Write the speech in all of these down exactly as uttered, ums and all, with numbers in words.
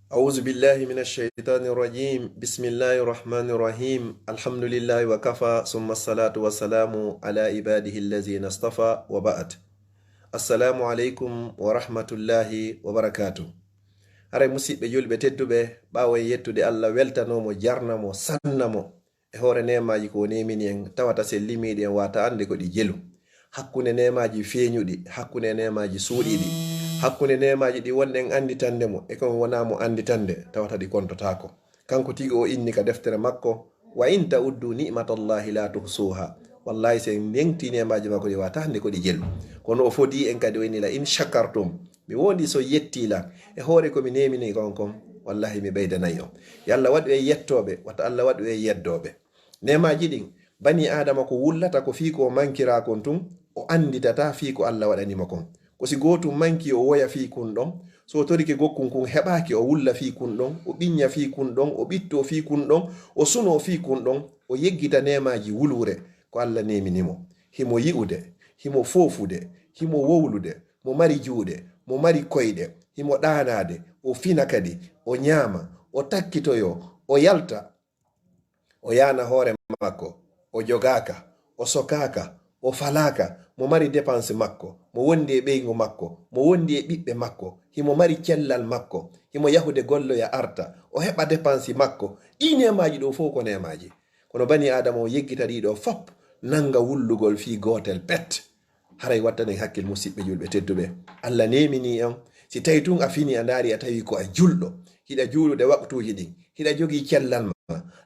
أعوذ بالله من الشيطان الرجيم. بسم الله الرحمن الرحيم. الحمد لله وكفى، ثم الصلاة والسلام على عباده الذين اصطفى، وبعد. السلام عليكم ورحمة الله وبركاته. Haray, musiɓɓe julɓe tedduɓe, ɓaawo en yettude Allah, weltanoo mo, jarna mo, sanna mo e hoore neemaaji ko o neemini en, tawata si en limiiɗi en waata annde ko ɗi jelu. Hakkunde neemaaji feeñuɗi, hakkunde neemaaji suuɗiiɗi, hakkunde neemaaji ɗi wonɗen annditande mo e ko wonaa mo annditande, tawata ɗi kontotaako. Kanko tigi o inni ka deftere makko, "Wa in ta'uddu ni'matallahi la tuhsuha." Wallahi, si en ndeŋtii neemaaji makko ɗi, waata annde ko ɗi jelu. Kono o fodii en kadi, o inni, "La in shakartum." Mi wondi so yettii lan e hoore ko mi neemini on kon, wallahi mi ɓeydanay on. Yo Allah waɗu en yettooɓe, wata Allah waɗu en yeddooɓe. Neemaaji ɗin, banii Aadama ko wullata ko fii ko o mankiraa kon tun, o annditataa fii ko Allah waɗani mo kon. Ko si gootun manki, o woya fii kun ɗon, so o torike gokkun kun heɓaaki, o wulla fii kun ɗon, o ɓiñña fii kun ɗon, o ɓittoo fii kun ɗon, o sunoo fii kun ɗon, o yeggita neemaaji wuluure ko Allah neemini mo. Himo yi'ude, himo foofude, himo wowlude, mo mari juuɗe, mo mari koyɗe, himo ɗaanaade, o fina kadi, o ñaama, o takkitoyoo, o yalta, o yaana hoore makko, o jogaaka, o sokaaka, o falaaka, mo mari dépense makko, mo wondi e ɓeyngu makko, mo wondi e ɓiɓɓe makko, himo mari cellal makko, himo yahude golloya arta, o heɓa dépense makko. Ɗii neemaaji ɗoo fow ko neemaaji. Kono banii Aadama o yeggita ɗii ɗoo fop, nannga wullugol fii gootel pet. Haray wattanen hakkil, musiɓɓe julɓe tedduɓe. Allah neemini en. Si tawi tun a fini, a ndaari, a tawi ko a julɗo, hiɗa juulude waqtuuji ɗin, hiɗa jogii cellal ma,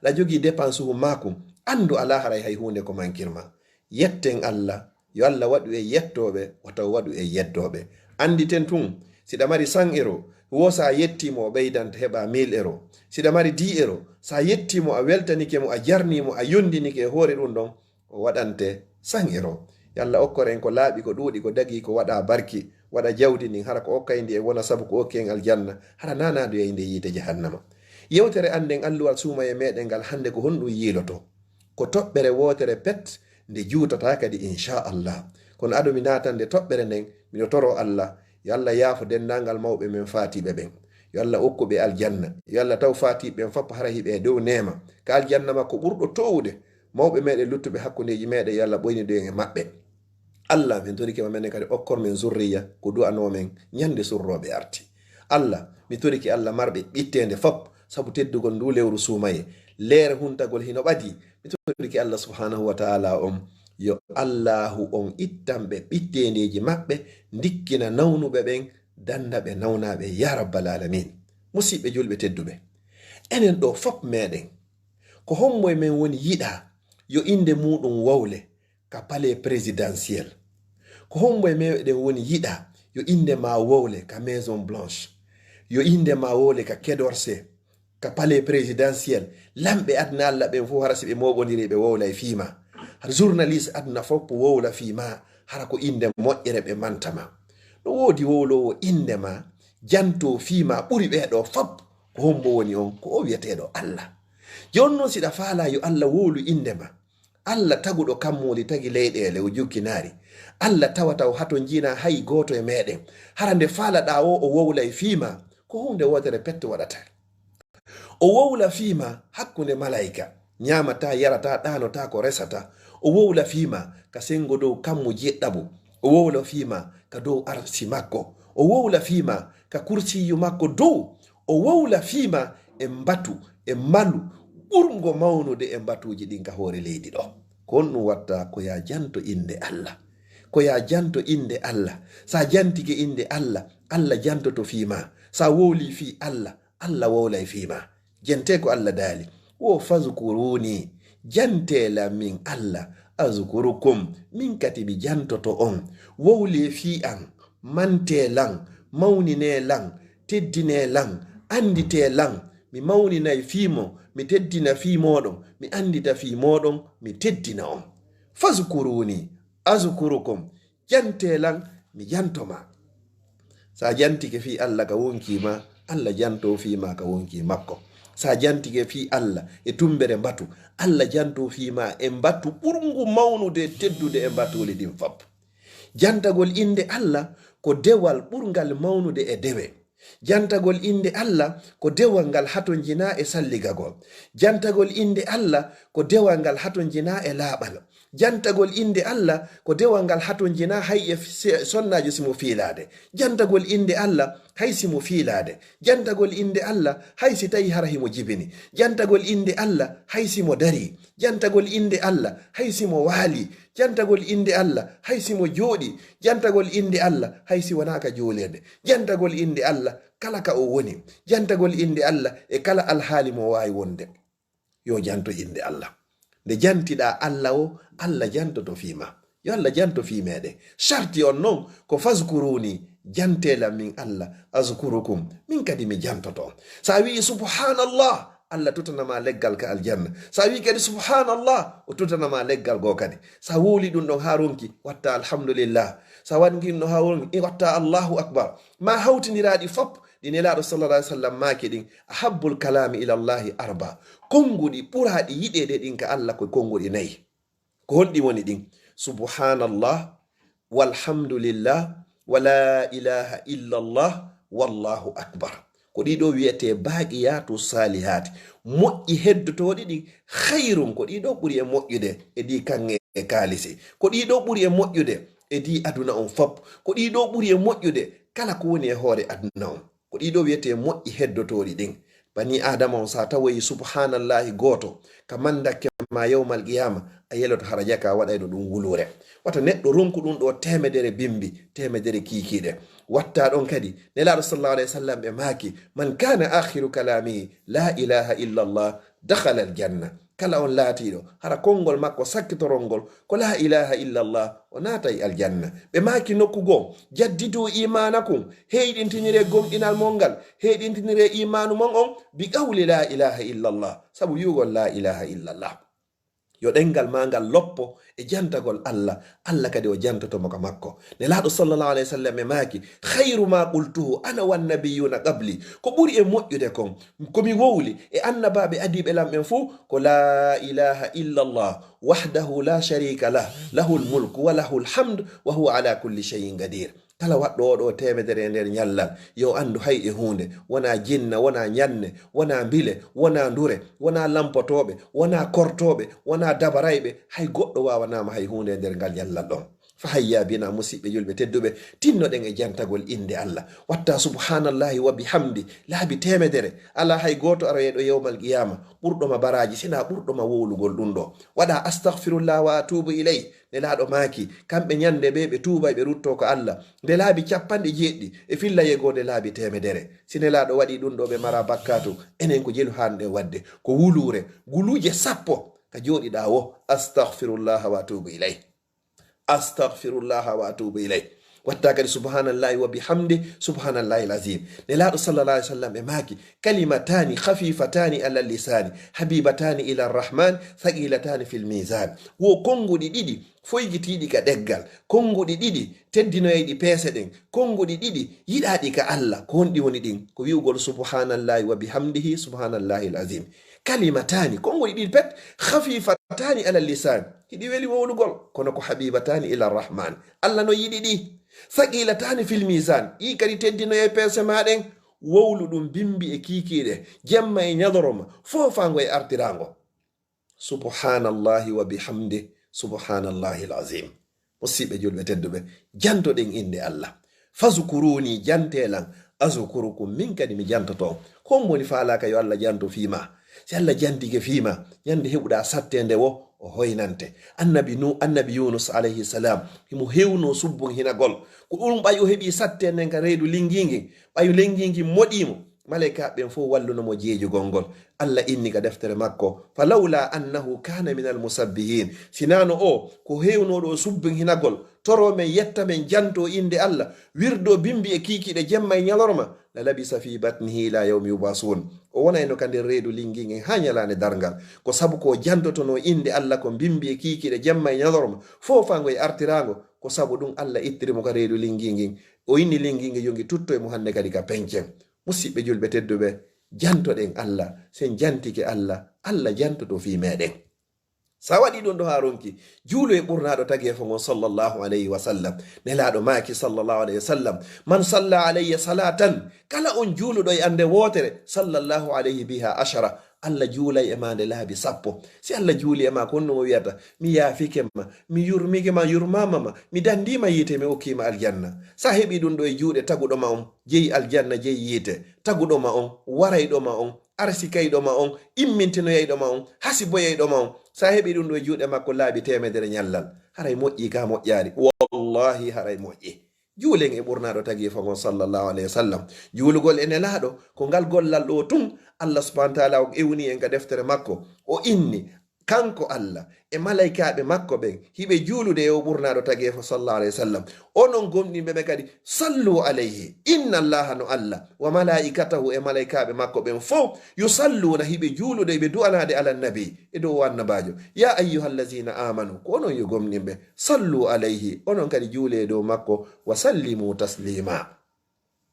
aɗa jogii dépense hu maaku, anndu alaa haray hay huunde ko mankir ma. Yetten Allah, yo Allah waɗu en yettooɓe, wata o waɗu en yeddooɓe. Annditen tun, siɗa mari cent euros, wo sa yettii mo, o ɓeydante, heɓa mille euros. Siɗa mari dix euros, sa yettii mo, a weltanike mo, a jarnii mo, a yondinike e hoore ɗun ɗon, o waɗante cent euros. Yo Allah okkor en ko laaɓi, ko ɗuuɗi, ko dagii, ko waɗa barki, waɗa jawdi ndin, hara ko okkay ndi e wona sabu ko okki en aljanna, hara nanaadu e nde yiite jahannama. Yewtere an nden, alluwal suumaye meɗen ngal hannde, ko honɗum yiiloto? Ko toɓɓere wootere pet nde juutata kadi, inchallah. Kono ado mi naatande toɓɓere nden, miɗo toro Allah, yo Allah yaafo denndaangal mawɓe men faatiiɓe ɓen. Yo Allah okku ɓe aljanna. Yo Allah taw faatiiɓe ɓen fop hara hiɓe e dow neema ka aljanna makko ɓurɗo toowude. Mawɓe meɗen luttuɓe hakkundeeji meɗen, yo Allah ɓoynidu en e maɓɓe. Allah, min torike ma, menen kadi okkor men zurriya ko du'anoo men ñande surrooɓe arti. Allah, mi torike Allah marɓe ɓitteende fop, sabu teddugol ndu lewru suumaye. Leere huntagol hino ɓadii. Mi torike Allah subhanahu wa ta'ala on, yo Allahu on ittan ɓe ɓitteendeeji maɓɓe, ndikkina nawnuɓe ɓen, dannda ɓe nawnaaɓe, ya rabbal alamin. Musiɓɓe julɓe tedduɓe, enen ɗo fop meɗen, ko hombo e men woni yiɗa yo innde muɗum wowle ka palais présidentiel? Ko hombo e meɗen woni yiɗa yo innde ma wowle ka Maison Blanche, yo innde ma wowle ka Quai d'Orsay, ka palais présidentiel? Lamɓe aduna Allah ɓen fof, hara si ɓe mooɓondiri, ɓe wowlay fii ma. Hara journaliste aduna fof wowla fii ma, hara ko innde moƴƴere ɓe manta ma. No woodi wowloowo innde ma, janto fii ma ɓuri ɓee ɗo fop. Ko hombo woni on? Ko o wi'eteeɗo Allah. Jooni non, siɗa faalaa yo Allah wowlu innde ma, Allah taguɗo kammuuli, tagi leyɗeele, o jukkinaari, Allah tawata o hatonjina hay gooto e meɗen, hara nde faalaɗaa o, o wowlay fii ma, ko huunde wootere pet waɗata. O wowla fii ma hakkunde malayka, ñaamataa, yarataa, ɗaanotaa ko resataa. O wowla fii ma ka senngo dow kammu jeɗɗaɓu. O wowla fii ma ka dow arsi makko. O wowla fii ma ka kursiyu makko dow. O wowla fii ma e mbatu, e malu ɓurngo mawnude e mbatuuji ɗin ka hoore leydi ɗo. Ko honɗum watta? Ko ya janto innde Allah. Ko ya janto innde Allah. Sa jantike innde Allah, Allah jantoto fii ma. Sa wowli fii Allah, Allah wowlay fii ma. Jente ko Allah daali. Wo fazkuruni, jante lan min Allah, azkurukum, min kadi mi jantoto on. Wowle fii an, mante lan, mawnine lan, teddine lan, andite lan. Mi mawninay fii mon, mi teddina fii mooɗon, mi andita fii mooɗon, mi teddina on. Fazkuruni, azkurukum, jante lan, mi janto ma. Sa jantike fii Allah ka wonkii ma, Allah janto fii ma ka wonkii makko. Sa jantike fii Allah e tumbere mbatu, Allah janto fii ma e mbatu ɓurngu mawnude, teddude e mbatuuli ɗin fop. Jantagol innde Allah ko dewal ɓurngal mawnude e dewe. Jantagol innde Allah ko dewal ngal hatonjinaa e salligagol. Jantagol innde Allah ko dewal ngal hatonjinaa e laaɓal. Jantagol innde Allah ko dewal ngal hatonjinaa hay e fi-, se-, sonnaajo si mo fiilaade. Jantagol innde Allah hay si mo fiilaade. Jantagol innde Allah hay si tawii hara himo jibini. Jantagol innde Allah hay si mo darii. Jantagol innde Allah hay si mo waalii. Jantagol innde Allah hay si mo jooɗii. Jantagol innde Allah hay si wonaa ka juulirde. Jantagol innde Allah kala ka o woni. Jantagol innde Allah e kala alhaali mo waawi wonde. Yo janto innde Allah. Nde jantiɗaa Allah o, Allah jantoto fii maa. Yo Allah janto fii meeɗen. Sarti on non ko fazkuruni, jantee lan min Allah, azkurukum, min kadi mi jantoto on. Sa wi'i subhanallah, Allah tutana ma leggal ka aljanna. Sa wi'i kadi subhanallah, o tutana ma leggal goo kadi. Sa wowli ɗun ɗon haa ronki, watta alhamdulillah. Sa wangi ɗun ɗon haa ronki, watta Allahu akbar. Ma hawtindiraaɗi fop ɗi Nelaaɗo sallallahu alaihi wasallam maaki ɗin, ahabbul kalami ila Allahi arba. Konnguɗi ɓuraaɗi yiɗeede ɗin ka Allah ko konnguɗi nayi. Ko honɗi woni ɗin? Subhanallah, walhamdulillah, wa la ilaha illallah, wallahu akbar. Ko ɗii ɗoo wi'etee baaqiyatu saalihaati. Moƴƴi heddotooɗi ɗin, khayrun, ko ɗii ɗoo ɓuri e moƴƴude e ɗii kaŋŋe e kaalisi. Ko ɗii ɗoo ɓuri e moƴƴude e ɗii aduna on fop. Ko ɗii ɗoo ɓuri e moƴƴude kala ko woni e hoore aduna on. Ko ɗii ɗoo wi'etee moƴƴi heddotooɗi ɗin. Banii Aadama on, sa tawoyi subhaanallahi gooto ka mandakke maa yawmal qiyaama, a yeloto hara jaka waɗayno ɗun wuluure. Wata neɗɗo ronku ɗun ɗoo teemedere bimbi, teemedere kiikiiɗe. Watta ɗon kadi, Nelaaɗo sallallahu alayhi wa sallam ɓe maaki, "Man kana akhiru kalamihi la ilaha illa Allah, dakhala al-janna." Kala on laatiiɗo, hara konngol makko sakkitorol ngol ko la ilaha illa Allah, o naatay aljanna. Ɓe maaki nokku goo, "Jaddidu imanakum, heyɗintiniree gomɗinal mon ngal, heyɗintiniree imaanu mon on bi qawli la ilaha illa Allah, sabu wi'ugol la ilaha illa Allah." Yo ɗenngal maa ngal loppo e jantagol Allah, Allah kadi o jantoto mo ka makko. Nelaaɗo sallallahu alayhi wa sallam e maaki, "Khayru ma qultuhu ana wan nabiyuna qabli." Ko ɓuri e moƴƴude kon, ko mi wowli e annabaaɓe adiiɓe lan ɓen fow, ko la ilaha illa Allah, wahdahu la sharika lah, lahul mulku wa lahul hamd, wa huwa ala kulli shay'in qadir. Kala waɗɗo oo ɗoo teemedere e nder ñallal, yo anndu hay e huunde, wonaa jinna, wonaa ñanne, wonaa mbile, wonaa ndure, wonaa lampotooɓe, wonaa kortooɓe, wonaa dabarayɓe, hay goɗɗo waawanaama hay huunde e nder ngal ñallal ɗon. Fa hayya bina, musiɓɓe julɓe tedduɓe, tinnoɗen e jantagol innde Allah. Watta subhanallahi wa bihamdi laabi teemedere. Alaa hay gooto aroyayɗo yawmal qiyaama ɓurɗo ma baraaji, sinaa ɓurɗo ma wowlugol ɗun ɗoo. Waɗa astaghfirullah wa atubu ilayh. Nelaaɗo maaki, kamɓe ñande ɓe ɓe tuubay ɓe ruttoo ka Allah nde laabi cappanɗe jeeɗiɗi, e filla yego nde laabi teemedere. Si Nelaaɗo waɗii ɗun ɗoo, ɓe maraa bakkaatu. Enen ko jelu haanɗen waɗde? Ko wuluure, guluuje sappo ka jooɗiɗaa woo, astaghfirullah wa atubu ilayh. Astaghfirullah wa atubu ilayh. Watta kadi subhanallahi wa bihamdi, subhanallahi al-azim. Nelaaɗo sallallahu alayhi wa sallam ɓe maaki, "Kalimatani khafifatani ala lisani, habibatani ila rahman, thaqilatani fil mizan." Wo konnguɗi ɗiɗi foygitiiɗi ka ɗeggal, konnguɗi ɗiɗi teddinoyayɗi peese ɗen, konnguɗi ɗiɗi yiɗaaɗi ka Allah. Ko honɗi woni ɗin? Ko wi'ugol subhanallahi wa bihamdihi, subhanallahi al-azim. Kalimatani, konnguɗi ɗiɗi pet, khafifatani ala lisan, hiɗi weli wowlugol, kono ko habibatani ila rahman. Allah no yiɗi ɗi. Thaqilatani fil mizan, ɗi kadi teddinoye peese maa ɗen. Wowlu ɗum bimbi e kiikiiɗe, jemma e ñalorma, foofaango e artiraango. Subhanallahi wa bihamdi, subhanallahi al-azim. Musiɓɓe julɓe tedduɓe, jantoɗen innde Allah. Fazkuruni, jantee lan, azkurukum, min kadi mi jantoto on. Ko on woni faalaaka yo Allah janto fii maa? Si Allah jantike fii maa, ñande heɓuɗaa satteende woo, o hoynante. Annabi Nu-, Annabi Yunus alayhi salam, himo hewnoo subbun hinagol. Ko ɗun ɓay o heɓii satteende nden ka reedu linngii ngin, ɓay lenngii ngin moɗii mo, malaykaaɓe ɓen fow walluno mo jeejugol ngol. Allah inni ka deftere makko, "Falawla annahu kana minal musabbihin." Sinaano o ko hewnooɗo o subbin hinagol, toro men, yetta men, janto innde Allah, wirdo bimbi e kiikiiɗe jemma e ñalorma, la labisa fi batnihi ila yawmi yubasun. O wonayno ka nder reedu linngii ngen haa ñalaande darngal. Ko sabu ko jantotonoo innde Allah ko bimbi e kiikiiɗe jemma e ñalorma, foofaango e artiraango. Ko sabu ɗun Allah ittiri mo ka reedu linngii ngin. O inni linngii ngin yo ngi tutto e mo hannde kadi ka pencen. Musiɓɓe julɓe tedduɓe, jantoɗen Allah. Si en jantike Allah, Allah jantoto fii meɗen. Sa waɗi ɗum ɗo haa ronki, juulu e ɓurnaaɗo tageefo ngon sallallahu alayhi wa sallam. Nelaaɗo maaki sallallahu alayhi wa sallam, "Man salla alayya salatan," kala on juuluɗo e annde wootere, "sallallahu alayhi biha ashara," Allah juulay e maa nde laabi sappo. Si Allah juuli e maa, ko honno o wiyata? "Mi yaafike ma, mi yurmike ma, yurmaama ma, mi danndii ma yiite, mi okkii ma aljanna." Sa heɓi ɗum ɗo e juuɗe taguɗo ma on, jeyi aljanna, jeyi yiite, taguɗo ma on, warayɗo ma on, arsikayɗo ma on, immintinoyayɗo ma on, hasiboyayɗo ma on, sa heɓi ɗum ɗo e juuɗe makko laabi teemedere ñallal, haray moƴƴi ka moƴƴaali? Wallahi, haray moƴƴi. Juulen e ɓurnaaɗo tagiifo ngon, sallallahu alayhi wa sallam. Juulugol e Nelaaɗo, ko ngal gollal ɗo tun Allah subhanahu wa ta'ala on ewni en ka deftere makko. O inni, kanko Allah e malaykaaɓe makko ɓen, hiɓe juulude e o ɓurnaaɗo tageefo, sallallahu alayhi wa sallam. Onon gomɗinɓe ɓe kadi, sallu alayhi, inna Allaha, no Allah, wa malaa'ikatahu, e malaykaaɓe makko ɓen fow, yusalluuna, hiɓe juulude, hiɓe du'anaade, ala nabi, e dow o annabaajo. Ya ayyuhallazina amanu, ko onon yo gomɗinɓe, sallu alayhi, onon kadi juulee e dow makko, wa sallimu taslima.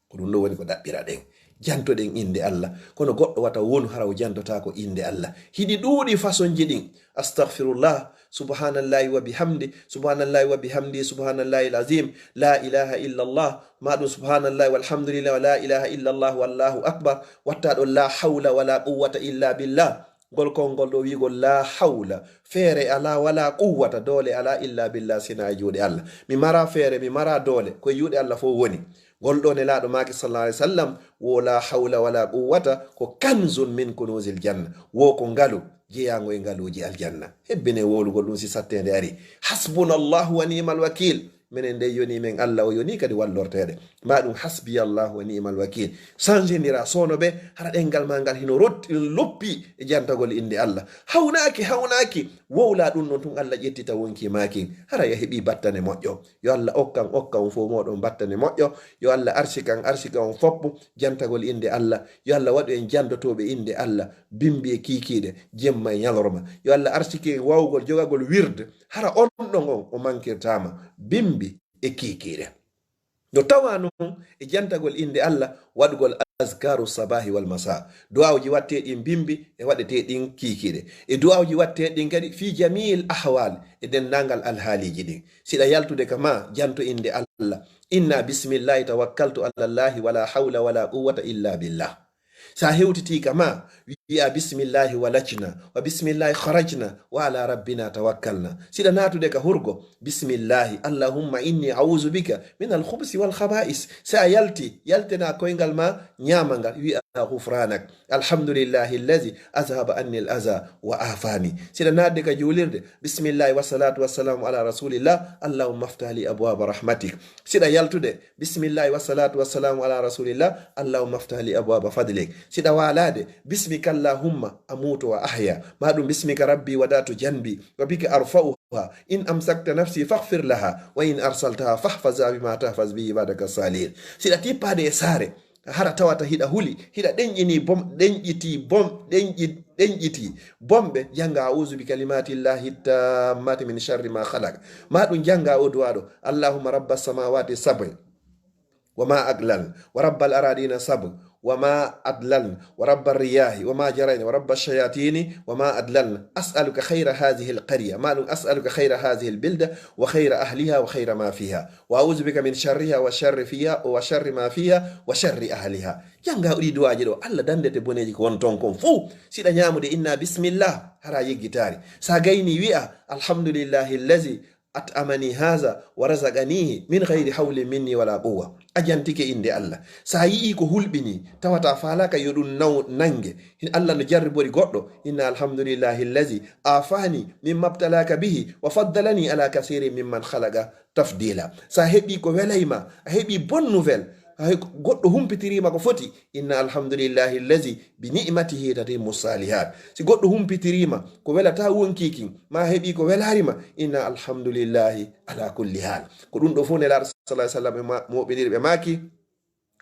Ko ɗum ɗo woni ko ɗaɓɓiraɗen. Jantoɗen innde Allah. Kono goɗɗo wata wonu hara o jantotaako innde Allah. Hiɗi ɗuuɗi fasonji ɗin. Astaghfirullah, subhanallahi wa bihamdi, subhanallahi wa bihamdi, subhanallahi al-azim, la ilaha illallah, ma ɗum subhanallahi walhamdulillah, wa la ilaha illallah, wallahu akbar. Watta ɗon la hawla wala quwwata illa billah. Ngol konngol ɗo wi'ugol la hawla, feere alaa, wala quwwata, doole alaa, illa billah, sina e juuɗe Allah. Mi mara feere, mi mara doole, ko e juuɗe Allah fof woni. Ngol ɗo Nelaaɗo maaki, sallallahu alayhi wa sallam, wo la hawla wala quwwata, ko kanzun min kunuzil janna. Wo ko ngalu, jeyaango e ngaluuji aljanna. Hebbine wowlugol ɗum si satteende ari. Hasbunallahu wa ni'mal wakil. Menen dey yonii men Allah, o yonii kadi wallorteeɗe. Ma ɗum hasbiyallahu wa ni'mal wakil. Sanjinira soono ɓe, hara ɗenngal ma ngal hino rotti, hino loppi e jantagol innde Allah. Hawnaaki, hawnaaki, wowla ɗum ɗon tun Allah ƴettita wonki maakin. Hara ya heɓii battane moƴƴo. Yo Allah okkan, okka on fof mooɗon battane moƴƴo. Yo Allah arsikan, arsika on foppu jantagol innde Allah. Yo Allah waɗu en jantotooɓe innde Allah, bimbi e kiikiiɗe, jemma e ñalorma. Yo Allah arsike en waawugol jogagol wirde, hara on ɗon on o mankirtaama, bimbi e kiikiiɗe. No tawa non e jantagol innde Allah, waɗugol azkaru sabahi wal masa. Du'aawuji waɗteeɗi bimbi e waɗeteeɗi kiikiiɗe. E du'aawuji waɗteeɗi kadi fi jamiil ahwal, e denndaangal alhaaliiji ɗin. Siɗa yaltude ka ma, janto innde Allah. Inna bismillahi tawakkaltu ala Allahi wala hawla wala quwwata illa billah. Sa hewtitii ka ma, wi'a bismillahi walajna, wa bismillahi kharajna, wa ala rabbina tawakkalna. Siɗa naatude ka hurgo, bismillahi, Allahumma inni a'udhu bika min al-khubusi wal khaba'is. Sa yalti, yaltina koyngal ma ñaamal ngal, wi'a ghufranak. Alhamdulillahi allazi azhaba anni al-aza wa afani. Siɗa naatde ka juulirde, bismillahi wassalatu wassalamu ala rasulillah, Allahumma aftah li abwaba rahmatik. Siɗa yaltude, bismillahi wassalatu wassalamu ala rasulillah, Allahumma aftah li abwaba fadlik. Siɗa walaade, bismika Allahumma amutu wa ahya. Ma ɗum, bismika rabbi wadatu janbi, wa bika arfa'uha. In amsakta nafsi faghfir laha, wa in arsaltaha fahfazha bima tahfaz bihi ibadaka salihin. Siɗa tippaade e saare, hara tawata hiɗa huli, hiɗa ɗenƴini bom, ɗenƴiti bom, ɗenƴi-, ɗenƴiti bomɓe, jannga a'udhu bi kalimatillahi tammati min sharri ma khalaq. Ma ɗum jannga o du'a ɗo, Allahumma rabba samawati sab'i wa ma adlalna, wa rabbal aradina sab, wa ma adlalna, wa rabbar riyahi, wa ma jarayna, wa rabbash shayatini, wa ma adlalna. As'aluka khayra hadhihi al-qarya. Ma ɗum, as'aluka khayra hadhihi al-bilda, wa khayra ahliha, wa khayra ma fiha. Wa a'udhu bika min sharriha, wa sharri fiha, wa sharri ma fiha, wa sharri ahliha. Jannga o ɗi du'aaji ɗo, Allah dandete boneeji ko won ton kon fow. Siɗa ñaamude, inna bismillah, hara yeggitaari. Sa gayni, wi'a, alhamdulillahi allazi at'amani haza wa razaqanihi min ghayri hawlin minni wala quwwa. A jantike innde Allah. Sa yi'i ko hulɓini, tawata faalaka yo ɗum naw-, nange. Hin Allah no jarribori goɗɗo. Inna alhamdulillahi allazi afani mimma ibtalaka bihi wa faddalani ala kasirin mimman khalaqa tafdila. Sa heɓi ko welay ma, a heɓi bonne nouvelle, hay goɗɗo humpitiriima ko foti, inna alhamdulillahi allazi bi ni'matihi tatimmu salihat. Si goɗɗo humpitiriima ko welata wonkii kin, ma heɓi ko welaari ma, inna alhamdulillahi ala kulli hal. Ko ɗum ɗo fof Nelaaɗo sallallahu alayhi wa sallam e ma-, mooɓiniri ɓe maaki,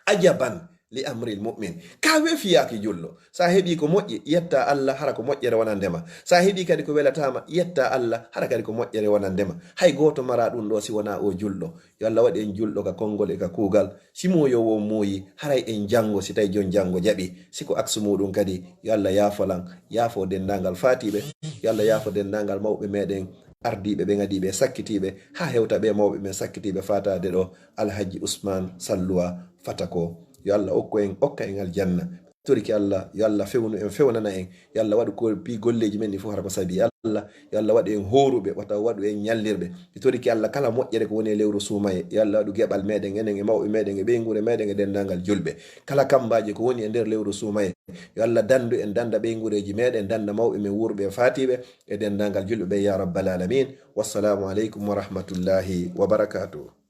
ajaban li amril mu'min. Ka wefiyaaki julɗo. Sa heɓi ko moƴƴi, yetta Allah, hara ko moƴƴere wonande ma. Sa heɓi kadi ko welataama, yetta Allah, hara kadi ko moƴƴere wonande ma. Hay gooto mara ɗum ɗo si wona o julɗo. Yo Allah waɗ en julɗo ka konngol e ka kuugal. Si muuyo wo muuyi, haray en janngo, si tawi jon janngo jaɓi. Si ko aksu muɗum kadi, yo Allah yaafolan, yaafo denndaangal faatiiɓe. Yo Allah yaafo denndaangal mawɓe meɗen, ardiiɓe ɓe ngadiiɓe e sakkitiiɓe, haa hewta ɓe mawɓe men sakkitiiɓe faataade ɗo, Alhaji Usman Salluwa Fatako. Yo Allah okku en, okka en aljanna. Toriki Allah, yo Allah fewnu en, fewnana en. Yo Allah waɗu ko pi golleeji men ɗi fof hara ko sabi Allah. Yo Allah waɗu en hooruɓe, wata waɗu en ñallirɓe. Mi toriki Allah kala moƴƴere ko woni e lewru suumaye. Yo Allah waɗu geɓal meɗen, enen e mawɓe meɗen, e ɓeynguure meɗen, e denndaangal julɓe. Kala kammbaaji ko woni e nder lewru suumaye. Yo Allah danndu en, dannda ɓeynguureeji meɗen, dannda mawɓe men wuurɓe e faatiiɓe, e denndaangal julɓe ɓe, ya rabbal alamin. Wassalaamu aleykum wa rahmatullahi wa barakatuh.